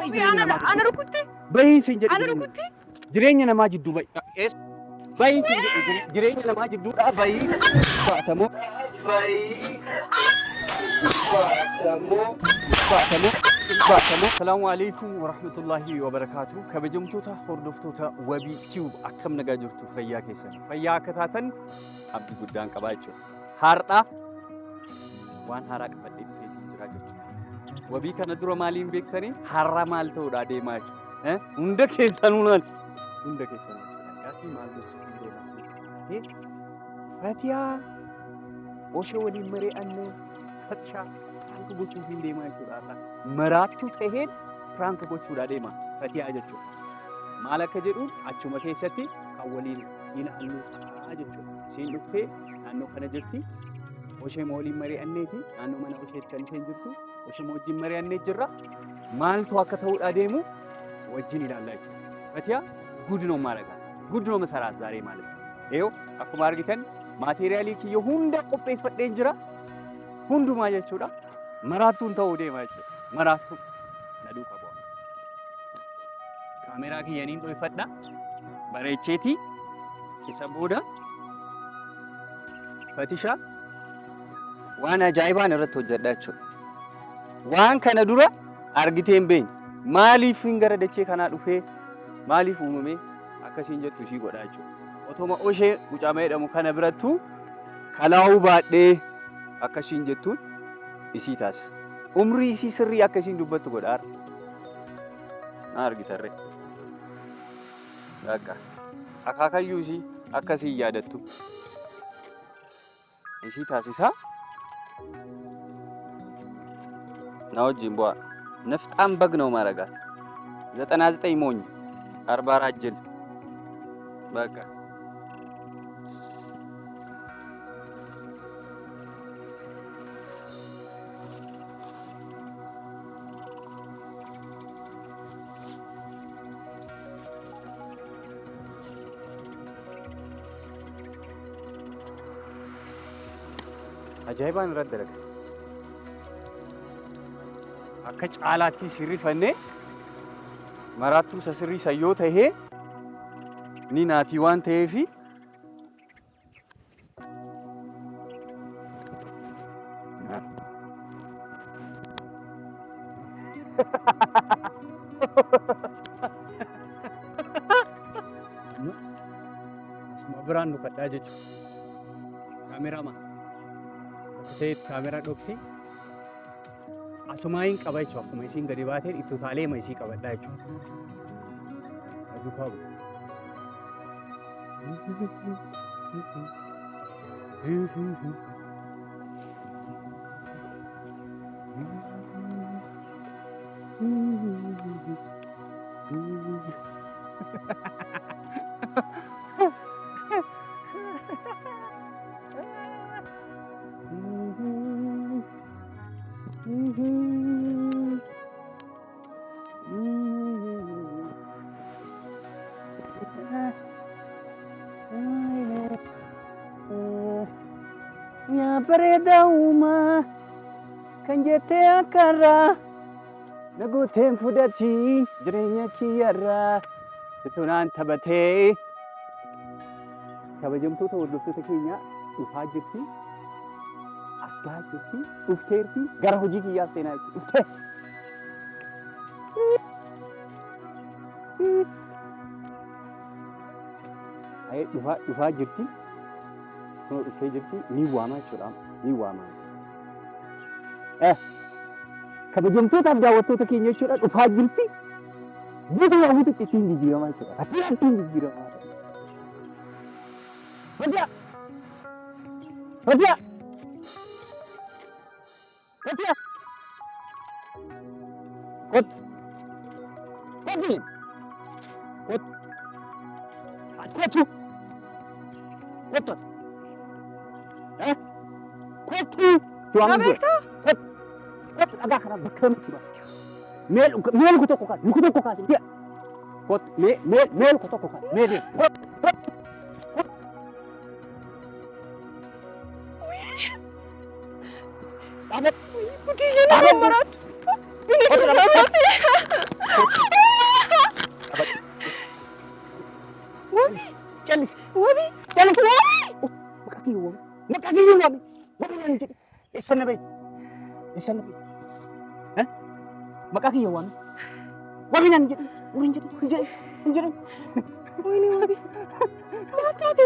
Bahi jireenya namaa Ana jidduu. rukutte. Bahi siin jedhe. Ana jireenya- rukutte. Jireenya namaa jidduu bahi. Eessa? Bahi siin jedhe jireenya namaa jidduudhaa bahi. Baatamoo. Bahi. Baatamoo. Baatamoo. Baatamoo. Salaamu alaikum warahmatullahi wabarakaatu. Kabajamtoota hordoftoota Wabii Tube akkam nagaa jirtu fayyaa keessan. Fayyaa akka taatan abdii guddaan qabaa jechuudha. Har'a waan haaraa qabadhee dhufeetiin jira jechuudha. Wabii kana dura maaliin beektanii har'a maal ta'uudhaa deemaa jechuudha. Hunda keessanuu maal? Hunda keessanuu jechuudha. Gaaffii maal gochuuf hin deemaa Fatiyaa oshee waliin mari'annee fatishaa piraank gochuuf hin deemaa jechuudha har'a. Maraattuu taheen piraank gochuudhaa deema Fatiyaa jechuudha. Maal akka jedhuun achuma keessatti kan waliin ilaallu ta'a jechuudha. Isheen dhuftee naannoo kana jirti. Oshee waliin mari'anneeti naannoo mana osheetti kan isheen jirtu. Oshee wajjin mari'annee jirra. Maaltu akka ta'uudhaa deemu wajjin ilaalla jechuudha. Fatiyaa ጉድ ነው ማረጋት ጉድ ነው መሰራት ዛሬ ማለት ነው። ይኸው akkuma argitan maateeriyaalii kiyya hunda qopheeffadheen jira. Hundumaa jechuudha. Maraattuun ta'uu deema jechuudha. Maraattuu na duukaa bu'a. Kaameraa kiyyaniin dhoyfadha. Bareecheetii isa booda fatisha waan ajaa'ibaan irratti hojjedha jechuudha. Waan kana dura argitee hin beekne. Maaliif hin gara dachee kanaa dhufee maaliif uumamee akkasiin jettu ishii godha jechuudha. Otoma oshee mucaa jedhamu kana birattuu kalaa'uu baadhee akkasiin jettuun isii taasisa. Umrii isii sirrii akka isiin dubbattu godha har'a. Na argitarree. Bakka akaakayyuu isii akkasiin yaadattu isii taasisaa. Na wajjin bu'aa. ንፍጣም በግ ነው ማረጋት። 99 ሞኝ 44 ጅል በቃ ajaa'ibaan irratti dalaga. Akka caalaatti sirrifannee maraattuu isa sirrii san yoo tahee ni naatii waan ta'eefi Asuma biraan dhokadhaa jechuudha. Kaameraamaan bakka ta'etti kaameraa dhoksi. Asumaa hin qaba jechuudha. Akkuma isiin gadi baateen itti utaalee ma isii qabadhaa jechuudha. Duukaa bu'u. Yaa bareedaa uumaa kan jettee akkarraa na gooteen fudhatii jireenya kiyyarraa situnaan taphatee. Kabajamtoota hordoftoota keenya dhufaa jirti. As gahaa jirti. Dhufteerti. Gara hojii kiyyaa seenaa jirti. Dhuftee. Ayee dhufaa dhufaa jirti. Kunoo dhuftee jirti. Ni waama jechuudha. Ni waama. Eh. Kabajamtootaaf daawwattoota keenya jechuudha dhufaa jirti. Guutumaa guututti ittiin jijjiiramaa jechuudha. Ati ittiin jijjiiramaa. Fatiyaa! Fatiyaa! Fatiyaa! Kottu! Kottu! Kottu! Kottu! Kottu as! Eh? Kottu! Si Na waaman jira. beektaa? Kottu! Kottu dhagaa kana bakka lamatti si baasa. Mee mee luka tokko kaasi. Luka tokko kaasi. Kottu mee mee mee luka tokko kaasi. Mee deemi. Kottu! Kottu! Dhaabadhu. Gudii nama maraatu. Bini keessa baate. Eessa na bahe? Eessa na bahe? Eh? Maqaa kiyya waami. Wabii naan hin jedhin. Wabii hin jedhin. Hin jedhin. Hin jedhin. Wayne wabii. Maal taate?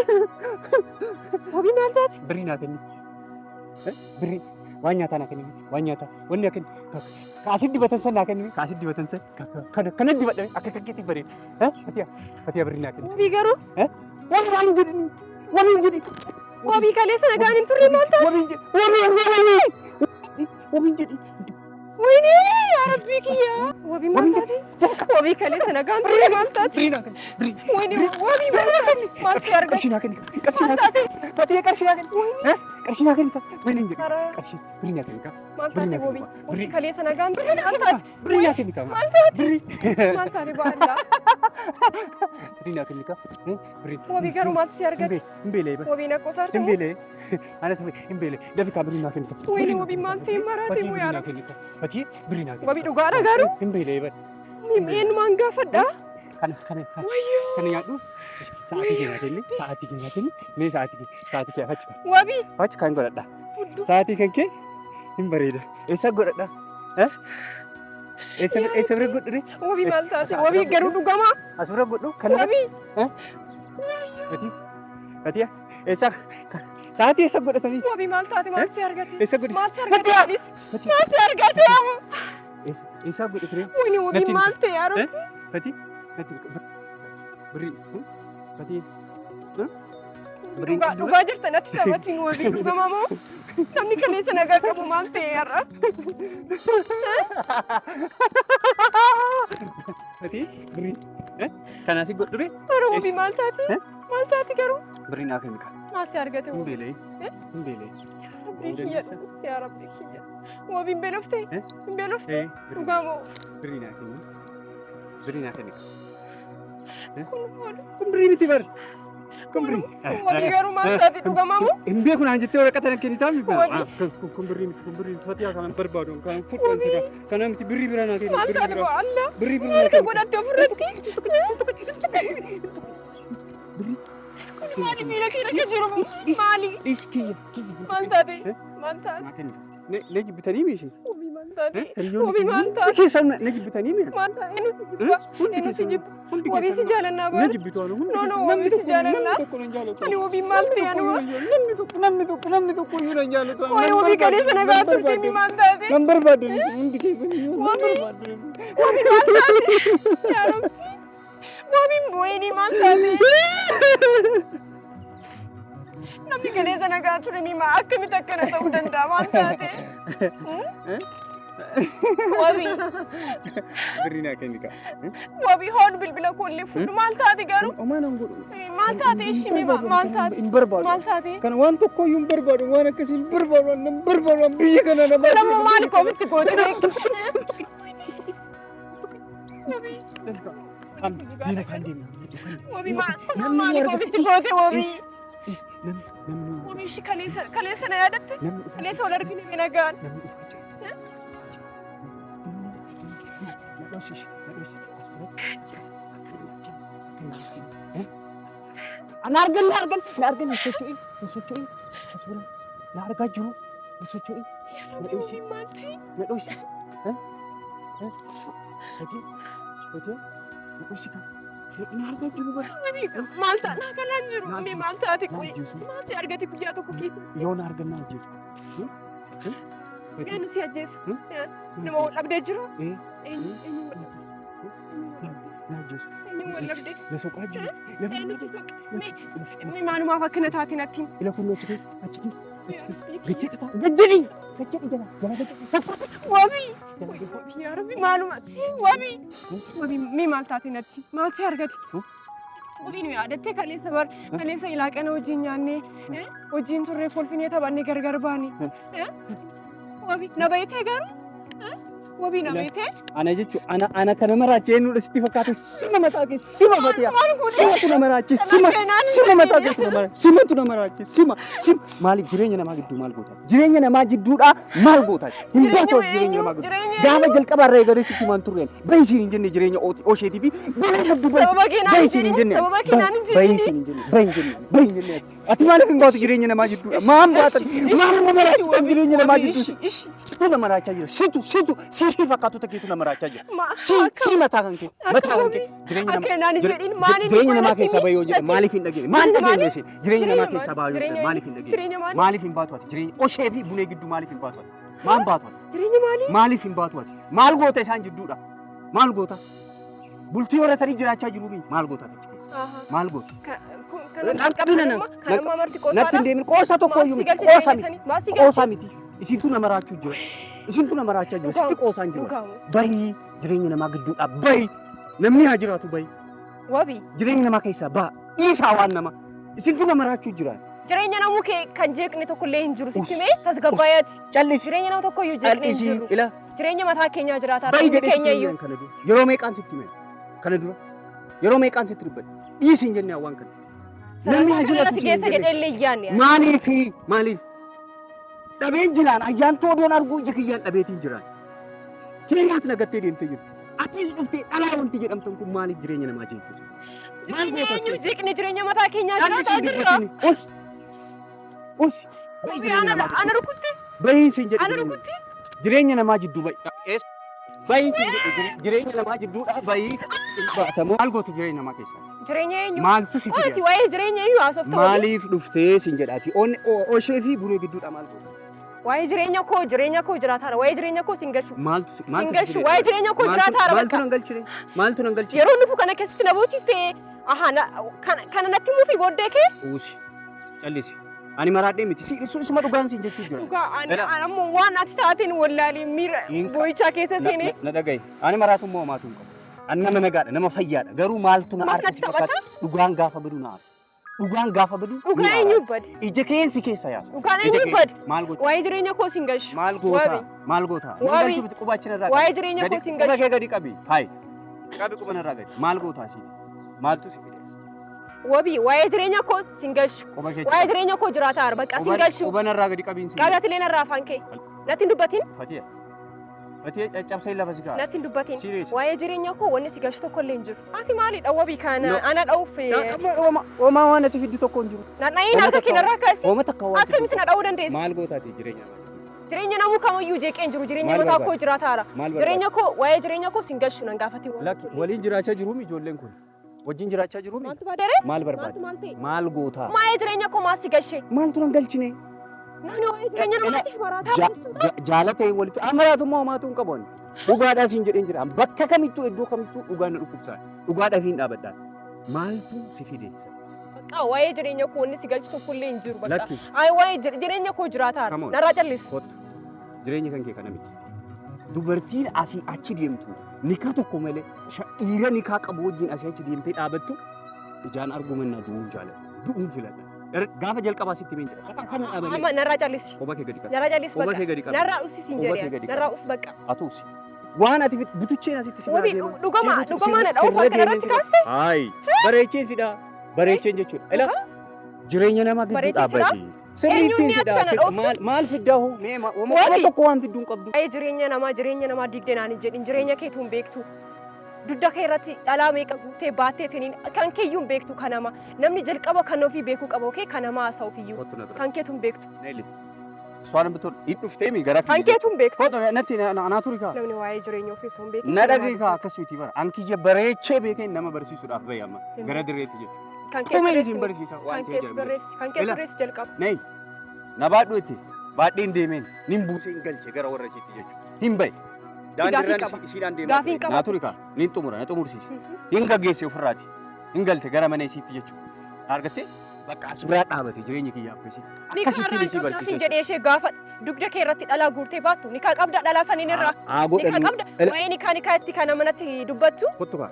Wabii maal taate? Birrii naa kenni. Eh? Birrii. Waan nyaataa naa kenni. Waan nyaataa. Wanni naa kenni. Ka asit dibatan san naa kenni. Ka asit dibatan san. Kana kana dibadhe akka kakkeetti bareeda. Eh? Fatiya. Fatiya birrii naa kenni. Wabii garuu Eh? Wabii waan hin jedhini. Wabii hin jedhin. Wabii kaleessa nagaan hin turre maal taate? Wabii hin jedhin. Wabii wabii. Wabii hin jedhin. Wayne yaa rabbii kiyya. Wabii maal taate? Wabii kaleessa nagaan turre maal taate? Birrii naa kenni. Birrii. Wayne wabii maal taate? Maal si argate? Qarshii naa kenni. Qarshii Maal naa taate? kenni. Fatiya qarshii naa kenni. Eh? Qarshii naa kenni. Wabii hin jedhin. Karaa Qarshii. Birrii naa kenni. maal Birrii taate naa wabii? kenni. Wabii Birrii. kaleessa nagaan turre maal taate? Birrii naa kenni. Maal taate? Birrii. Maal taate baallaa? Birrii naa kenni. Birrii. Wabii garuu maaltu si argate? Hin beelee bara. Wabii na qosaarte Hin moo? beelee. Anatu hin beelee. Dafi kaa birrii naa kenni. Wayne wabii maal ta'e maraate Fatii moo birrii yaa naa rabbi? kenni. Fatii birrii naa kenni. Wabii dhugaadha garuu? Hin beelee bara. Eenyumaan gaafadha? Kana kana kana Wayyoo! kana nyaadhu. Sa'aatii kee naa kenni. Sa'aatii kee naa kenni. Mee sa'aatii kee sa'aatii kee achi Wabii! achi kan godhadha. Fuddu. Sa'aatii kan kee hin bareeda. Eessa godhadha? Eh? Eessa eessa bira godhu? Wabii maal taate? As- Wabii garuu dhugamaa? As bira godhu kana Wabii! Fatii Fatii eessa sa'aatii eessa godhatanii? Wabii maal taate? Maal si argate? Eessa godhi? Maal si argate? Fatiyaa! Anis? Fatii Maal si argate? eessa godhu ture? Wayne wabii Natti maal ta'e yaa rabbi? Fatii natti birrii Fatii birrii Dhugaa dhugaa jirta natti taphatiin wabii dhugamaa moo? Namni kaleessa nagaa qabu maal ta'e har'a? Fatii birrii kana si godhu ture? Garuu wabii maal taate? Eh? Maal taate garuu? Birrii naa kenni kaa. Maal si argate Hin wabii? beela'e. Hin beela'e. Rabbii kiyya yaa rabbii kiyya. Wabii hin beelofte? Eh? Hin beelofte? Ee Dhugaa moo? birrii naa kenni. Birrii naa kenni kaa. Kun hoodhu. Kun birrii miti bar. Kun birrii. Wabii garuu maal taate dhugamaa moo? Hin beeku naan jettee waraqaa tana kennitaa mi? Wabii. Kun birrii miti kun birrii miti Fatiyaa kanan barbaadu kan fudhan sika. Kana miti birrii bira naa kenni. Maal Birrii taate bira. boo Allah? Birrii bira naa Harka kenni. godhatte ofirratti? Kun maali miila kee irra jiru? Maali? Dhiisi kiyya kiyya. Maal taate? Eh? Maal taate? Naa kenni. Ne jibbitanii mi isin? Wabii maal taate? Hiriyoonni Wabii maal hundi taate? keessan na jibbitanii mi? Maal taate? Eenyu si jibba? Hundi Eenyu si keessan jibba? hundi Wabii si keessan jaalannaa na baala? jibbitu anu hundi No, no, keessan wabii namni si tokko jaalannaa. namni tokko nan jaalatu. Ani wabii maal ta'e anuma? Namni tokko namni tokko namni tokko iyyuu nan jaalatu. Qoy wabii kaleessa nagaa turte mi maal taate? Nan barbaadu hundi keessan iyyuu nan Wabii. barbaadu. Wabii maal taate? Yaa Rabbi. Wabii wayinii maal taate? Namni kaleessa nagaa ture mi maa akkamitti akkana ta'uu danda'a maal taate? Wabii Birrii naa kenni kaa. wabii hoon bilbila koollee fudhu maal taate garuu? Homaa nan godhu. Maal taate ishii mi maal taate? Hin barbaadu. Maal taate? Kana waan tokko iyyuu hin barbaadu. Waan akkasii hin barbaadu. Nan barbaadu. Biyya kana na Kun ammoo maal ofitti goote beektu? Wabii maal kun ammoo maal ofitti goote wabii? Namni Wabii ishii kaleessa kaleessa na yaadatte? namni dhufaa Kaleessa wal argine mi nagaan? namni dhufaa jira. Dhufaa jira. Na dhoosishi na dhoosishi as biratti Ana argan na argan na argan hin socho'in hin socho'in as bira na argaa jiru hin socho'in na dhoisi Wabii maal ta'e? na dhoisi. Fatii Fatii na dhoisi kan na argaa jiru bara. Wabii maal ta'a? Naa kanaan jiru. Na Mee ajjeesu. maal taate Na qoy? ajjeesu. Maal si argate guyyaa tokko keessa? Yoo na argan na ajjeesu. Eenyu si ajjeesa? Hmm? Nama wal dhabdee jiru? Eh? Eenyu eenyu wal Na ajjeesu. eenyu wal dhabdee? Na soqaa jiru. Eenyu si soqe? Mee mee maalumaaf akkana taate natti himi. Ila kun achi keessa achi keessa achi keessa. Gajjedhi gajjedhi gajjedhi jala jala gajjedhi. Wabii! Jala gajjedhi. Wabii yaa Rabbi maaluma? Wabii! Wabii mee maal taate natti? Maal si argate? Hmm? Wabii nu yaadattee kaleessa bar kaleessa ilaaqana wajjin nyaannee wajjin turree kolfinee taphannee gargar baane. Wabii na bayitee garuu? Wabii na beetee? Ana jechuun ana ana kana maraache eenyudha sitti fakkaate sima mataa kee sima mataa simatu na maraache sima sima mataa keetu na maraache simatu na maraache sima sima maaliif jireenya namaa gidduu maal goota jireenya namaa gidduudhaa maal goota hin baatu jireenya namaa gidduu gaafa jalqaba irraa eegalee sitti himaan turreen bahi siin hin jenne jireenya osheetii fi bahi gidduu Sababa kee naan bahi hin siin hin jedhin, jenne sababa kee naan hin bahi jedhin. siin hin jenne bahi hin jenne bahi hin jenne ati maaliif hin baatu jireenya namaa gidduudha maan baatan maal nama maraachistan jireenya namaa gidduu Situ na maraachaa jira. Situ situ siifii fakkaatu takkeetu na maraachaa jira. Si si mataa kan kee mataa kan kee jireenya Akka naan hin jedhin, maaliin jireenya hin namaa keessaa godhatin? bahee yoo jedhe maaliif hin dhageenye? Maal dhageenye isin? Jireenya namaa Jireenya keessaa bahee yoo jedhe jireenya maaliif hin dhageenye? Jireenya maali? Maaliif hin baatu ati? Jireenya oshee fi bunee gidduu maaliif hin baatu ati? Maal baatu ati? Jireenya maali? Maaliif hin baatu ati? Maal goota isaan jidduudha? Maal goota? Bultii horatanii jiraachaa jiru mii? Maal goota ati achi keessa? Maal goota? Nan qabina nan. Kanammaa marti Natti hin qoosaadha. deemin qoosa tokko iyyuu miti. Qoosa miti. Qoosa miti. Isintu na maraachuu jira. Isintu na maraachaa jira. Sitti qoosaan jiru. Bahii jireenya namaa gidduudhaa bahi. Namni haa jiraatu bahi. Wabii. Jireenya namaa keessaa baha. Dhiisaa waan nama. Isintu na maraachuu jira. Jireenya namuu kee kan jeeqne tokko illee hin jiru. Sitti Us. mee tasgabbaayati. Callisi. Jireenya nama tokko iyyuu jeeqne hin Callisi. jiru. Ila Jireenya mataa keenyaa jiraataa bahi hundi jedhee sitti keenya iyyuu. himeen kana dura. Yeroo meeqaan sitti himeen kana dura. Yeroo meeqaan sitti dubbadhe. Dhiisi hin jenne waan kana. Namni haa Sadarkaa jiraatu kanarratti siin hin geessa jenne. jedhee illee hin yaadne. Maaliif maaliif dhabeen jiraan ayyaantuu odoon arguu ija kiyyaan dhabeetiin jiraan. Keeniyaatti nagattee deemtee jirti. Atis dhuftee dhalaa wanti jedhamtan kun maaliif jireenya namaa jeeqxu? Maal Jireenya goota as eenyu keessa? jeeqne jireenya mataa keenyaa Callisi jiraataa jirra. dubbatiin. Us. Us. Bahi jireenya Ana namaa ana jidduu. rukutte Bahi siin jedhe ana jireenya. rukutte. Jireenya namaa jidduu bahi. Bahi siin jedhe jireenya namaa jidduudhaa bahi baatamoo. Maal goota jireenya namaa keessaa? Jireenya eenyu? Maaltu si Ati fide? waa'ee jireenya eenyu haasofta wabii? Maaliif dhuftee siin jedhaati? Oshee fi bunee gidduudhaa maal goota? Waa'ee jireenya koo jireenya koo jiraataara. Waa'ee jireenya koo sin galchu. Maaltu si Sin maaltu si galchu. fide? Waa'ee jireenya koo jiraataara Maaltu bakka. nan galchine? Maaltu nan galchine? Yeroo dhufu kana keessatti na boochiste aha kana natti himuufi booddee kee. Uusi. Callisi. Ani maraadhee miti. Si isuma dhugaan siin jechuu jira. Dhugaa ani Ela. ani ammoo waan ati taateen wallaalee miira Hin qa- boo'ichaa keessa Na- seenee. Na dhaga'i. Ani maraatummaa homaatu hin qabu. Ani nama nagaadha, nama fayyaadha. Garuu maaltu na Maal aarsa si natti fakkaata? Dhugaan gaafa badu na aarsa. Dhugaan gaafa badu ni Dhugaa aara. eenyu bade? Ija keensi keessa yaasa. Dhugaan Ija eenyu kee- bade? Maal gocha? Waa'ee jireenya koo sin galchu. Maal goota? Wabi. Maal goota? Nan Wabi. galchuu miti quba achi narraa qabi. Waa'ee jireenya Gadi koo sin quba galchu. kee gadi qabi. Hayi. Qabi quba narraa gadi. Maal goota asii? Maaltu si fides? Wabii waa'ee jireenya koo sin galchu. Quba kee Waa'ee jireenya koo jiraataa jira bakka sin galchu. Quba narraa gadi qabiin sin Qabi atilee narraa afaan kee. Natti hin dubbatin. Fatiya. Fatiya caccabsee lafa si kaa'a. Natti hin dubbatin. Serious. Waa'ee jireenya koo wanni si galchu tokko illee hin jiru. Ati maalidha wabii kana No. ana dha'uuf Homaa waan ati fiddu tokko hin jiru. na dha'iin harka kee narraa kaasi. Hooma takka waan Akkamitti na dha'uu dandeessa? Maal gootaati jireenya namaa? Jireenya namuu kamiyyuu jeeqee hin jiru. Jireenya Maal mataa koo barbaadda? jiraataara. Maal barbaadda? Jireenya koo waa'ee jireenya koo sin galchu nan gaafate. Lakki waliin jiraachaa jiruumi ijoolleen kun. Wajjin jiraachaa jiruumi. Maaltu baadare? Maal barbaadda? Maaltu maal ta'e? Maal gootaa? Waa'ee jireenya koo maal si galche? Maaltu nan galchine? Nani waa'ee jireenya namaatiif maraataa jechuudha. Jaalata walitti amaraatummaa homaatu hin qabu ani. Dhugaadhaa siin jedheen jira. Bakka kamittuu iddoo kamittuu dhugaan na dhukkubsaa. Dhugaadhaaf hin dhaabadhaan. Maaltu si fide isa? Bakka waa'ee jireenya koo wanni si galchu tokko illee hin jiru bakka. Lakki. Ayi waa'ee jireenya koo jiraataara. Come on. Narraa callisu. Kottu. Jireenya kan kee kana miti. Dubartiin asii achi deemtu nikaa tokko malee dhiira nikaa qabu wajjin asii achi deemtee dhaabattu ijaan arguu mannaa du'uun jaaladha. Du'uun filadha. Gaafa jalqabaa sitti himeen jira. Kana dhaabanii. Amma narraa callisi. Quba kee gadi qabi. Narraa callisi Quba bakka. kee gadi qabi. Narraa usi siin Quba kee jedhee. gadi qabi. Narraa us bakka. Atuusi. Waan ati butucheen asitti si biraa Wabii deema. dhugama Si butu- dhugama na sirra dha'uuf harka deemeen narratti si- kaaste. Hayi. Bareecheen sidha. Bareecheen jechuudha. Ila jireenya namaa gidduu Bareecheen sidhaa? dhaabbati. Sirriittiin Eenyuun sidha. ni ati kana dhooftu? Maal maal fiddaa hoo? Mee wama Wabii. tokko waan fidduu hin qabdu. Waa'ee jireenya namaa jireenya namaa diigdee naan hin jedhin jireenya keetu hin beektu. Dugda kee irratti dhalaa meeqa guuttee baattee tiniin kan keeyyuu hin beektu kan nama. Namni jalqaba kan ofii beekuu qaba okee kan namaa haasa'uuf iyyuu. Kottu na bira. Kan keetu hin beektu. Neeli. Iswaan bitoon hin dhuftee mi gara Kan keetu hin beektu. Kottu natti anaa turi kaa. Namni waa'ee jireenya ofii osoo hin beekin. Na kan namaa dhagahi kaa dubbatu. akkas miti bara. An kiyya bareechee beekeen nama barsiisuudhaaf bahe amma gara dirreetti jechuudha. Kan kee Tumeen sirreessi isin barsiisa waan kan isin kee jedhamu. sirreessi kan kee Ila. sirreessi jalqaba. Nayi na baadhu itti baadheen deemeen nin buusee hin galche gara warra ishiitti jechuudha. Hin bahe. Daandiirraan qaba. isiidhaan deemaa Gaafiin ture. qaba Naa turi kaa nin xumura na xumursiise. Hin gaggeesse ofirraati. Hin galte gara mana isiitti jechuudha. Argattee bakka as biraa dhaabate jireenya kiyya akkasii. Ni kaa Akkasittiin irraa isii qabdaa siin barsiise. jedhee ishee gaafa dugda kee irratti dhalaa guurtee baattu ni kaa qabda dhalaa saniin irraa. Haa Ni kaa godhannu. qabda waa'ee ni kaa ni kaa itti kana manatti dubbattu. Kottu kaa.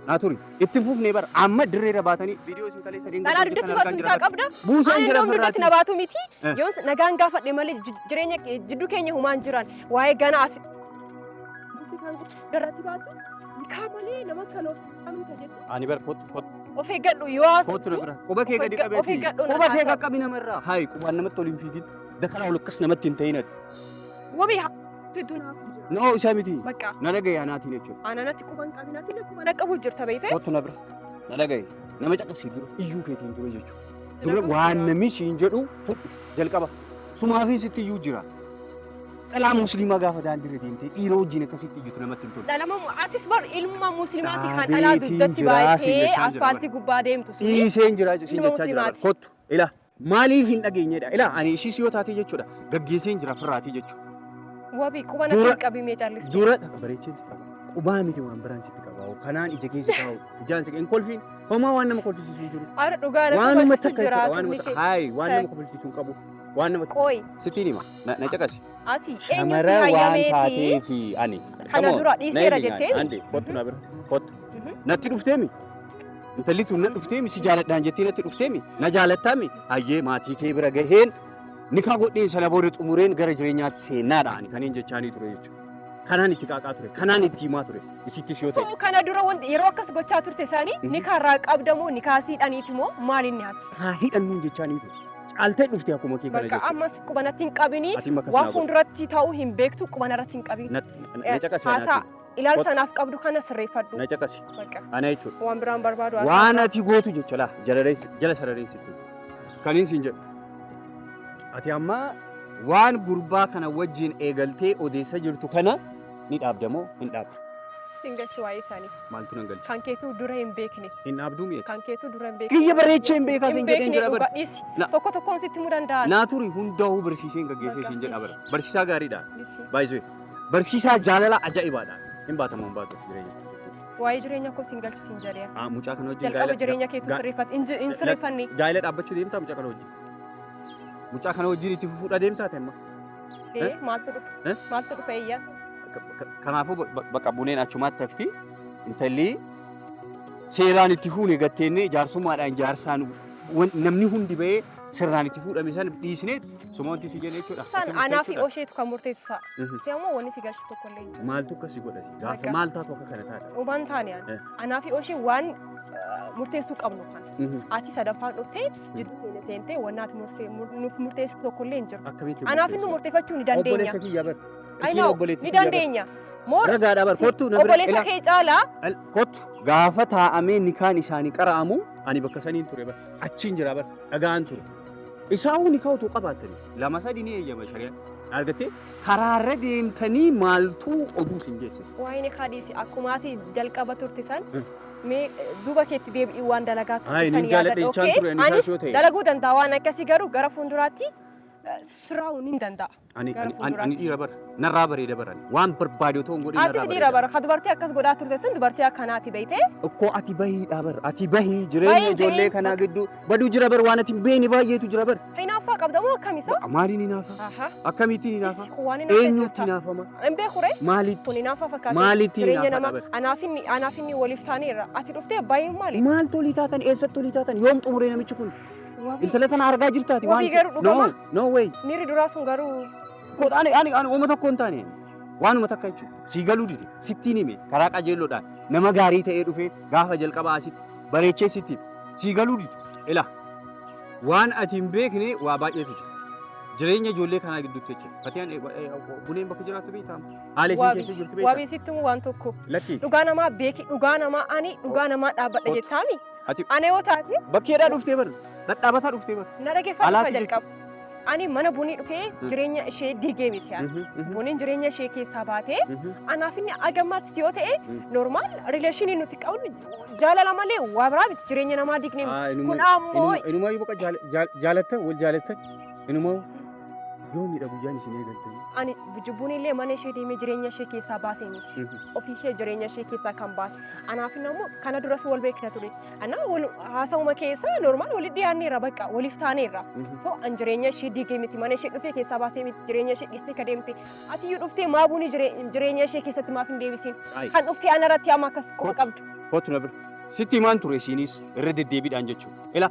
Naa turi. Itti hin fufnee bara. Amma dirreerra baatanii viidiyoo isin kalee sadeen Dhalaa dugdatti baattu ni kaa qabda. Buusaan Ani jira ndom dugdatti ofirraati. na baatu miti. Eh. Yoos nagaan gaafadhe malee jireenya jidduu keenya humaan jiran waa'ee gana as. kan darratti baatu nikaa malee nama kan of amta jettu. Ani bar kottu kottu. Of eeggadhu yoo Kottu na haasoftu. bira. Quba kee gadi Of qabeeti. eeggadhu na Quba kee haasa'a. qaqqabi namarraa. Hayi qubaan namatti ol hin fiigin. Dakalaa ol akkas namatti hin ta'in ati. Wabii hedduu naaf jira. No isa miti. Bakka Na dhagaye anaatiin jechuudha. ananatti quban qabinaatti illee quba na qabu jirta beeyte. Kottu na bira. Na dhagaye. Nama caqasii dura iyyuu keetiin dura jechuudha. Dura waan namni siin jedhu fudhu jalqaba. Sumaafin sitti iyyuu jira. Dhalaa musliimaa gaafa daandiirra deemtee dhiira wajjin akkasitti iyyitu namatti hin tolu. Dhalama atis bar ilma musliimaati kan dhalaa Dhaabeetiin dugdatti jiraa siin baay'ee jechaa jira asfaaltii gubbaa deemtu suni. Dhiiseen jira siin Ilma jechaa jira. musliimaati. Kottu ila maaliif hin dhageenyedha. Ila ani ishiis yoo taate jechuudha gaggeesseen jira firraatii jechuudha. Wabii quba natti hin qabimee calliste. Dura bareecheen si qaba. Qubaa miti waan biraan sitti qaba. Kanaan ija keessa kaa'u. Ijaan si hin kolfiin. Homaa waan nama kolfisiisu hin jiru. Ara dhugaa na Waanuma kofalchiisu takka jira jechuudha. Waanuma sirni takka. kee. Hayi waan nama kofalchiisu hin qabu. Waan nama Qooyi sittiin hima. Na caqasi. ati eenyu si Shamara waan hayyameeti taateefi ani. kana dura dhiiseera jettee Ande kottu na bira. Kottu. Natti dhufteemi. Intalli tun na dhufteemi si jaaladhaan jettee natti dhufteemi. Na jaalattaami. Hayyee maatii kee bira gaheen nikaa godheen sana booda xumureen gara jireenyaatti seennaadha ani kanneen jechaanii ture jechuudha. Kanaan itti qaaqaa ture. Kanaan itti himaa ture. Isittis yoo ta'e. So kana dura wanti yeroo akkas gochaa turte isaanii nikaa irraa qabdamoo nikaa siidhaniiti moo maal inni ati? Haa hidhannuun jechaanii ture. Caaltee dhufte akkuma kee kana Bakka jechuudha. ammas quba natti hin qabinii Ati makkas waan naa godhi. fuulduratti ta'uu hin beektu quba narratti hin qabin. Na caqasi Haasaa anaatti. ilaalcha naaf qabdu kana sirreeffadhu. Na caqasi. Bakka Ana jechuudha. waan biraan barbaadu haasaa Waan irraa. ati gootu jecha laa jala sarareessitti. Kaniin siin jedhu. Ati amma waan gurbaa kana wajjin eegaltee odeessa jirtu kana ni dhaabda moo hin dhaabdu? Siin galchi waa'ee isaanii. Maaltu nan galcha? Kan keetuu dura hin beekne. Hin dhaabduu mi'eeti. Kan keetuu dura hin beekne. Kiyya bareechee hin beekaa Hin siin jedheen beekne jira bara. dhugaa dhiisi. Na- Tokko tokkoon sitti himuu danda'a. Naa turi hundaa'uu barsiiseen gaggeessee siin jedha bara. Barsiisaa gaariidha. Dhiisi. Baay'isee. Barsiisaa jaalalaa ajaa'ibaadha. Hin baatamu hin baatu jireenya. Waa'ee jireenya koo siin galchu siin jedhee. Ah, mucaa kana wajjin Jalqaba jireenya keetuu sirreeffate. Hin sirreeffanne. Gaa'ela dhaabbachuu deemtaa mucaa kana wajjin? Mucaa kana wajjin itti fufuudha deemtaa ta'e amma? Ee maaltu dhufa? Eh? Maaltu dhufa eeyyaa? Kanaafuu bakka buneen achumaatti hafti. Intalli seeraan itti fuune gatteennee jaarsummaadhaan jaarsaan namni hundi ba'ee sirnaan itti fuudhame san dhiisnee suma wanti si jedhe jechuudha. Isaan Akkamitti anaa fi jechuudha? osheetu kan murteessu ta'a. Si ammoo wanni si galchu tokko illee hin jiru. Maaltu akkasii godha si? Gaafa Bakka. maal taatu akka kana taata? Dhumaan taane ani. Anaa fi oshee waan murteessuu qabnu kana. Ati sadaffaan dhuftee jidduu keenya seentee wanni ati nuuf murteessitu tokko illee hin jiru. Akkamitti Anaaf inni murteeffachuu ni dandeenya. Obboleessa kiyya bar. I Isiin know, obboleettii ni kiyya bar. dandeenya. Moor Ragaadha bar. Kottu na bira. obboleessa Ilaa. kee caalaa Kottu gaafa taa'amee nikaan isaanii qara'amu ani bakka saniin ture bar. Achiin jira bar. Dhagaan ture. Isaa'uu nikaa utuu qabaatanii lama sadi ni eeyyama shari'aan. Argattee karaarra deemtanii maaltu oduu isin geessisa. Waa'ee nikaa dhiisi akkuma ati jalqaba turte san mee duuba keetti deebi'ii waan dalagaa turte Hayi, san nin jaaladha yaadadhu. jechaan Okay? ture, ani isaas Anis yoo ta'e. dalaguu danda'a waan akkasii garuu gara fuulduraatti sirraa'uu nin danda'a. Ani Gara ani ani fuulduraatti. dhiira bara. Narraa bareeda bara. Waan barbaade otoo hin godhin Atis narraa dhiira bareeda. bara ka dubartii akkas godhaa turte sun dubartii akkanaati beeytee. Okkoo ati bahiidha bara. Ati bahii jireenya Bahii ijoollee jireenya- kanaa gidduu baduu jira bara waan ati hin beekne baay'eetu jira bara. Hinaaffaa qabda moo akkam isa? Maaliin hinaafa? Aha. Akkamittiin hinaafa? Isi waan hinaafa Eenyutti jirta. hinaafama? Hin beeku ree? Maalitti? Kun hinaaffaa fakkaata. Maalitti Jireenya hinaafa nama dha bara? anaaf inni waliif taaneerra. Ati dhuftee bahiin maali? Maal tolii taatan? Eessatti tolii taatan? Yoom xumuree namichi kun? Wabii Intala tana argaa jirtaati Wabii garuu No, dhugama? no way. miirri duraa sun garuu Koo ani ani ani uuma tokko hin taane. Waanuma takka jechuudha. Sii galuu dide. Sittiin hime karaa qajeelloodhaan nama gaarii ta'ee dhufee gaafa jalqabaa asitti bareechee sitti hime. Sii galuu dide. Ila waan ati hin beekne waa baay'eetu jira. Jireenya ijoollee kanaa gidduutti jechuudha. Fatiyaan buneen bakka jiraattu beektaa? Haala isin Wabii keessa jirtu beektaa? wabii sitti himu waan tokko. Lakki. Dhugaa namaa beeki dhugaa namaa ani dhugaa namaa dhaabbadha Kottu. jettaami. Ati Ana yoo taate bakkeedhaa dhuftee bar. Dhadhaabataa dhuftee bar. na dhaggeeffadhu Alaatti jalqaba. Ani mana bunii dhufee jireenya ishee diigee miti ani. Buniin jireenya ishee keessaa baatee anaaf inni agammaattis yoo ta'e normal relationii nuti qabnu jaalala malee waa biraa miti jireenya namaa diignee miti. Kun ammoo Inumaa boqa jaalatta wal jaalatta inumaa yoomidha guyyaan isin eegaltanii. Ani jibbuun illee mana ishee deemee jireenya ishee keessaa baasee miti. Ofii ishee jireenya ishee keessaa kan baate. Anaaf inni ammoo kana duras wal beekna ture. Ana wal haasawuma keessa normal walitti dhiyaanneerra bakka waliif taaneerra. So an jireenya ishee diigee miti mana ishee dhufee keessaa baasee miti jireenya ishee dhiistee ka deemte. Ati iyyuu dhuftee maa buunii jireenya ishee keessatti maaf hin deebisiin? Kan dhuftee ana irratti amma akkas quba qabdu. Kottu na bira. Sitti himaan ture isiinis irra deddeebiidhaan jechuudha. Ila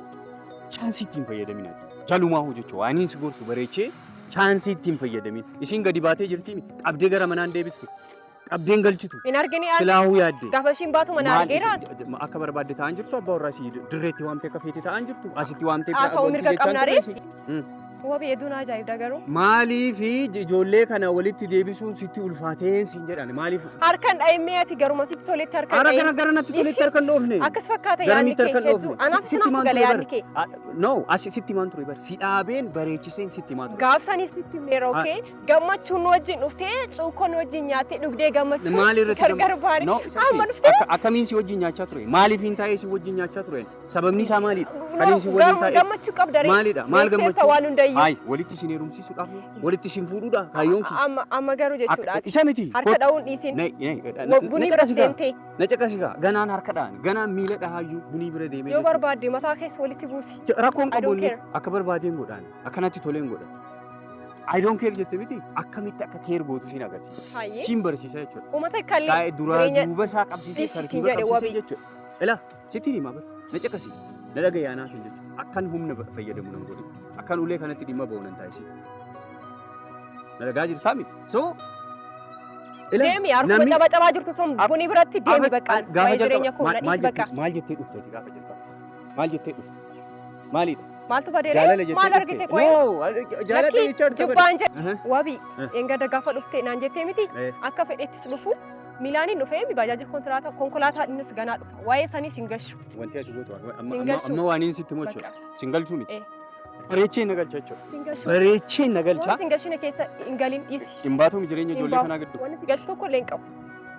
chaansii ittiin fayyadamin ati. Jalumaa hoo jechuudha. Waan inni si gorsu bareechee chaansii ittiin fayyadamin. Isiin gadi baatee jirtii qabdee gara manaan deebiste. Qabdeen galchitu. Hin argine ani. Silaahuu yaadde. Gaafa ishiin baatu mana Maal argeera. akka barbaadde ta'an jirtu, abbaa warraa si dirreetti waamtee akka feete ta'an jirtu, asitti waamtee Haasa'uu wanti mirga jechaan qabna ree? ture si. Wabii, hedduun ajaa'ibda garuu. Maaliif ijoollee kana walitti deebisuun sitti ulfaatee siin jedhan, maaliif? Harkan dha'imee ati garuma sitti toletti harkan Ara dha'im. gara gara natti toletti harkan dhoofne. Akkas fakkaata yaadni Garamitti kee harkan hedduu. dhoofne. Anaaf Sitti sinaaf maan gala ture yaadni kee. No, as sitti maan ture bar. Si dhaabeen bareechiseen sitti maan ture. Gaafsanis sitti meera, okay? Gammachuun nu wajjin dhuftee, cuukkoo nu wajjin nyaattee dhugdee gammachuun Maal irratti gargar baane. No, Amma dhuftee akkamiin si wajjin nyaachaa ture? Maaliif hin taa'ee si wajjin nyaachaa ture? Sababni isaa maalidha? Kan inni si wajjin taa'ee gammachuu qabda ree. maalidha? Maal Beekteerta gammachuu? waan hundayyuu. Hayi, walitti isin heerumsiisuudhaaf, walitti isin fuudhuudha kaayyoon kee. Amma garuu jechuudha. Isa miti. Harka dha'uun dhiisin. Ne, ne, Bunii bira deemtee na caqasi gaa. Ganaan harka dha'an, ganaan miila dhahaayyuu bunii bira deemee yoo jechuudha. barbaadde mataa keessa walitti buusi. Rakkoon I don't qabu inni care. akka barbaadeen godhaan, akkanatti toleen godhan. I don't care jette miti, akkamitti akka care gootu siin agarsiisa. Hayyee. Siin barsiisa jechuudha. Uummata kallee Taa'ee duraa jireenya duuba isaa qabsiisee dhiisi siin tartiiba jedhe qabsiisee wabii. jechuudha. Ilaa, sitti himaa bara, na caqasi, na dhagayaa naatiin jechuudha. Akkan humna fayyadamu nan godhe, akkan ulee kanatti dhimma ba'u nan taasise. Na dhagaa jirtaa miti? So ila Deemi, harkuma namni caba cabaa jirtu sun bunii biratti deemi bakka. Gaafa Waa'ee jireenya jalqaba koo na maal dhiisi bakka. maal jettee dhufte ati gaafa jalqaba? Maal jettee dhufte? Maalidha? Maaltu badeere? Jaalala jettee Maal dhufte? argite qoyee? No, jaalala Lakkii jechaa dhufte bara. jibbaan jedhe. Aha. Wabii, Eh. engada gaafa dhufte naan jettee miti, Eh. akka fedhettis dhufu miilaaniin dhufee baajaajii konkolaataa konkolaataa innis ganaa dhufa, waa'ee sanii sin gashu. Wanti ati gootu amma Sin amma galchu. amma waan sitti himu jechuudha. Bakka. Sin galchuu miti. Eh. Bareechee na galcha jechuudha. Sin gashu. Bareechee na galcha. Waan sin gashine keessa hin galin, dhiisi. Hin baatuun jireenya Hin ijoollee baatu. kanaa gidduu. Wanni si gashu tokko illee hin qabu.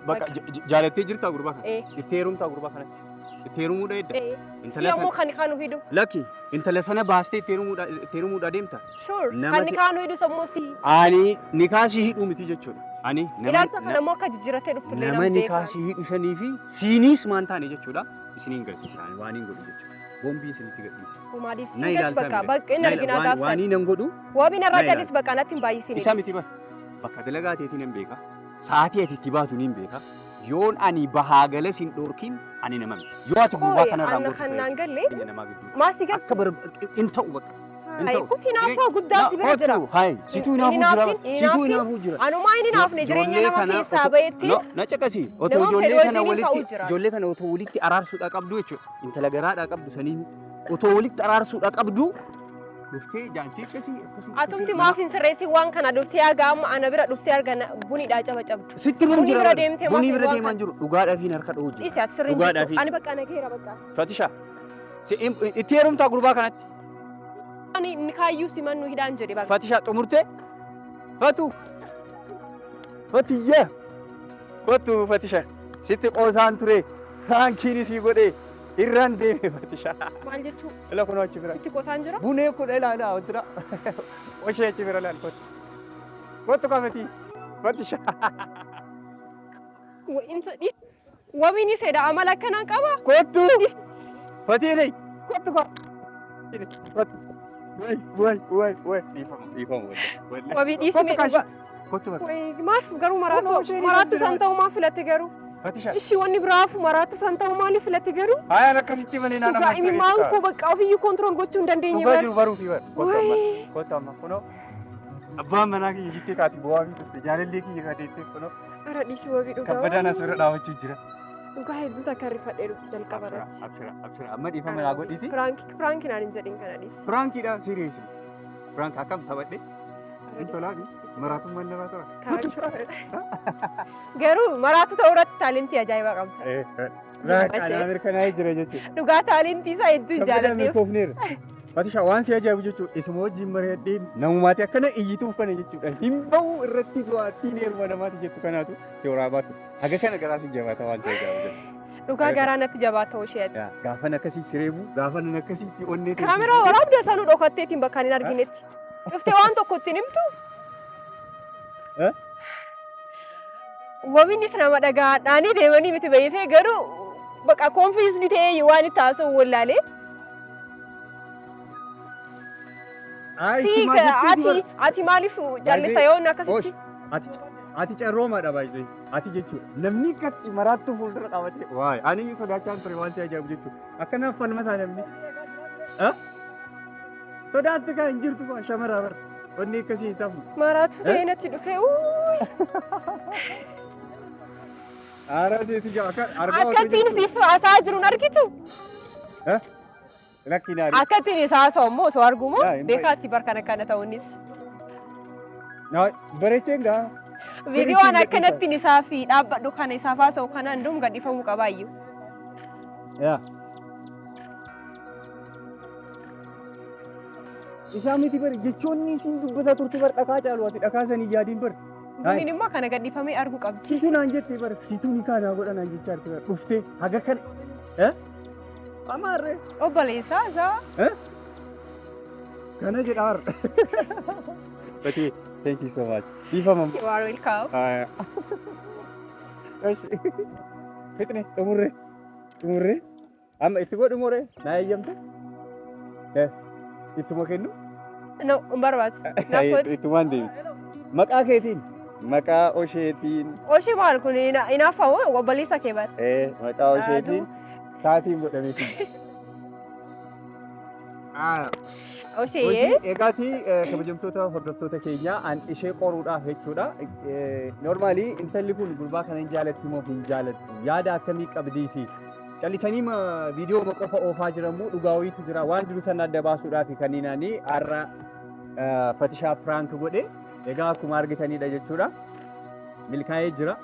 Bakka jaalattee jirtaa gurbaa kana? Eh. Itti heerumtaa gurbaa kanatti? Itti heerumuudha edda? Eh. Si Intala ammoo sana kan kaanu hidhu. Lakki, intala sana baastee itti heerumuudha deemta? Sure. Nama Kan kaanu hidhu sammuu si. Ani nikaasii hidhuu miti jechuudha. Ani nama Ilaalcha kana immoo akka jijjiirattee dhuftu illee nama nan beeka. nikaasii hidhu sanii fi siiniis maan taane jechuudha. Isiniin garsiisa ani waan hin godhu jechuudha. Boombii isinitti gadhiisa. Umaadis Na sin gashu ilaaltaa bakka miti. bakka inni Na arginaa gaafsan. Waanii nan godhu Wabiin irraa Na ilaali. callis bakka, natti hin baay'isin. Isa miti bara. Bakka dalagaa teetiin hin beeka. Sa'aatii ati itti baatu ni beeka. Yoon ani bahaa gala sin dhorkin, ani nama miti. Yoo ati gurbaa kanarraa Anna kan naan galle jireenya namaa gidduu. maasii galchu. Akka bar hin ta'u bakka. Hin ta'u. Kun hinaaffaa guddaa si bira jira. Hayi, situu hinaafuu jira. Hin Situu hinaafin. hinaafuu jira. Anumaa inni hinaafne jireenya Ijoollee nama kana keessaa bahetti No, na caqasi. Otoo nama ijoollee fedhe kana wajjiniin walitti ta'uu jira. ijoollee kana otoo walitti araarsuudha qabdu jechuudha. Intala garaadhaa qabdu sanii otoo walitti araarsuudha qabdu dhuftee jaantee akkasii akkasii. Atumti maaf hin sirreessin waan kana? Dhuftee haga amma ana bira dhuftee argana buniidhaa caba cabdu. Sitti mun Bunii jira. bira deemtee maaf Bunii bira waan deemaa jiru. Dhugaadhaafiin harka dha'uu jira. Dhiisi, ati sirrii hin Dhugaadhaafi. jirtu. Ani bakka nageera bakka. Fatisha. Itti heerumtaa gurbaa kanatti? Ani nikaayyuu simannu hidhaan jedhe bakka. Fatisha, xumurtee? Fatu. Fatiyya. Kottu Fatisha. Sitti qoosaan ture. Prankiin isii godhee irraan deeme Fatisha. Maal jechuu? Ila kunoo achi bira. Itti qosaan jira? Bunee kudha ilaalaa wanti oshee achi bira laal, kottu. Kottu kafetii. Fatisha. Wabiin seeda amala akkanaa qaba. Kottu. Fatiini. Kottu kottu. Kottu. Wai wai wai wai. Dhiifama dhiifama. Wabii, dhiisime dhugaa. Kottu bakka. Wai, maaf garuu Kunoo isheen maraatu maraattu isa san ta'uu maaf filatte garuu? Fatisha. Ishii wanni biraafu maraattu san ta'uu maaliif filatte garuu? Hayaan akkasitti malee naan Dhugaa imimmaan koo bakka ofiyyuu control gochuu hin dandeenye Dhugaa bara. jiru baruu fi bara. Kottu amma. Wai. Kottu amma kunoo. Abbaan manaa kiyya jettee kaati bu'aa fi turte, jaalallee kiyya kaateettee kunoo Ara dhiisi wabii, dhugaa. kabbadaan as bira dhaabachuu jira. Dhugaa hedduu takka rifadhee jalqaba irratti. Abshira abshira, amma dhiifama naa godhiiti. Prank prank naan hin jedhin, kana dhiisi. Prankiidha, serious. Prank akkam taphadhe? Hin tolaa, maraatummaan namaa tola. Garuu maraatu ta'uu irratti talentii ajaa'ibaa qabda. Kana mirkanaa'ee jira jechuudha. Dhugaa talentii isaa hedduu Kabbadaan jaalladheef. milkoofneera. Fatisha, waan si ajaa'ibu jechuudha. Isuma wajjin mari'adhee namumaati akkana iyyituuf kana jechuudha. Hin bahu irratti du'aattiin heeruma namaati jettu kanaatu si waraabaa ture. Haga kana garaa si jabaata, waan si ajaa'ibu jechuudha. Dhugaa garaa natti jabaa ta'uu isheeti. Gaafan akkasii sireebu, gaafan akkasiitti onnee teessee. Kaameraa waraabda sanuu dhokatteetiin bakka hin arginetti. Dhuftee waan tokko ittiin himtu. Eh? Wabiinis nama dhagaadhaanii deemanii miti beeytee, garuu bakka confuse ta'ee waan itti haasa'u wallaalee. Ai, Si ati maaliif jallista yoo inni akkasitti? Ati carroomaadha baay'ee. Ati jechuudha. Namni akkatti maraattuu fuuldura qabatee. Waay, ani sodaachaa ture, waan si ajaa'ibu jechuudha. Akkanaaf falmataa namni. Sodaatti kan hin jirtu kun shamaraa bara. Wanni akkasii hin safu. Maraatu ta'ee natti dhufee uuyi. Aaraa seetu akka argaa otoo Akkattiin jirtu. siif haasaa jiru hin argitu? Lakki naari. Akkattiin isa haasa'u immoo osoo argu immoo Yaa, hin beekaatti bar kana kana ta'uunis. Bareecheen gaa. Viidiyoon akkanattiin isaa fi dhaabbadhu kana isaaf haasa'u kana hundum gadhiifamuu qabaayyuu. Yaa. Isaa miti bari, jechoonni isin dubbataa turte bar dhakaa caalu, ati dhakaa sanii yaadiin bar. Bunniin immoo kana gadhiifamee arguu qabdi. Situ naan jette bar, situ ni kaanaa godha naan jechaa jirti bar, dhuftee haga kana. Eh? Amaarree. Obboleessaa isaa. Eh? Kana jedha har. Bati, thank you so much. Dhiifama. You are welcome. Eshi. Fixne, xumurre. Xumurre. Amma itti godhu more naa eeyyamte? Eh, ittuma kennu? No, hin barbaadu. Naaf godhi. Ittumaan deebise. Maqaa keetiin, maqaa osheetiin, Oshee maal kun hinaafamu obboleessa kee bara. Eh, maqaa osheetiin saatiin godhameetiin. Ah, Oshee. Hojii eegaatii kabajamtoota hordoftoota keenyaa, an ishee qoruudhaaf jechuudha. Normally intalli kun gurbaa kana hin jaalatti moo hin jaalattu? Yaada akkamii qabdii fi callisanii viidiyoo ma qofa oofaa jiran moo dhugaa wayiitu jira? Waan jiru sana adda baasuudhaaf kanneen ani har'a Fatishaa prank godhe. Egaa akkuma argitanidha jechuudha. Milkaa'ee jira.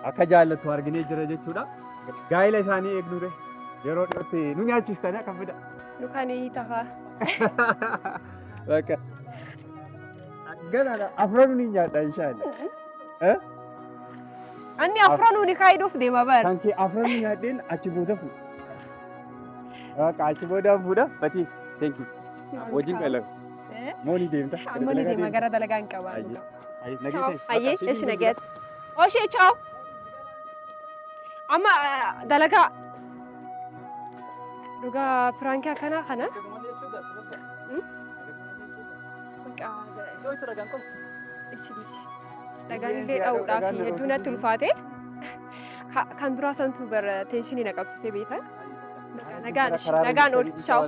Akka jaallattu arginee jira jechuudha. Gaa'ela isaanii eegnuure yeroo dhiyootti nu nyaachistanii akka fida. Dukaanii tafa. Bakka. Ganaadha. Afranuu ni nyaadha inshaallah. Eh? Anni afranuu ni kaayiduuf deema bara. Kan kee afranuu nyaadheen achi booda fuudha. Bakka achi booda fuudha. Batii, thank you. Wajjin qalamu. Eh? Moo ni deemta? Amma ni deema, gara dalagaa hin qabaa. Ayyee. Nagee Ciao. ta'e. Ayyee, eshi nagaatti. Oshee, ciao. Amma dalagaa. Dhugaa prankii akkanaa kana. Bakka isi dhagaan illee dha'uudhaaf hedduu natti ulfaate. Kan biraa santu bara tensionii na qabsiisee beekan. Nagaan nagaan oolu. Ciao.